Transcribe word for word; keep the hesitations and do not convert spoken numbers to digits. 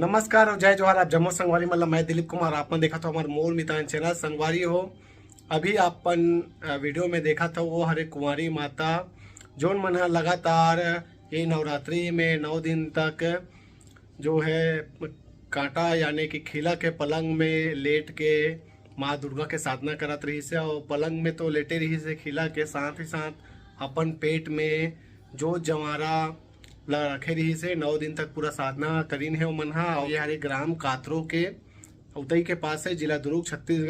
नमस्कार और जय जोहार। आप जम्मो संगवारी मन ला मैं दिलीप कुमार, आप मन देखत हो हमर मोर मितान चैनल। संगवारी हो, अभी आप मन, अ, वीडियो में देखत हो वो हरे कुंवारी माता, जोन मन ह लगातार ये नवरात्रि में नौ दिन तक जो है कांटा यानी कि खीला के पलंग में लेट के माँ दुर्गा के साधना करत रहिस हे। और पलंग में तो लेटे रहिस हे खीला के, साथ ही साथ अपन पेट में जोत जवारा ला रखे रहिस हे। नौ दिन तक पूरा साधना करिन हे ओमन हा। और ये हरे ग्राम कातरो के उतई के पास हे, जिला दुर्ग, छत्तीसगढ़।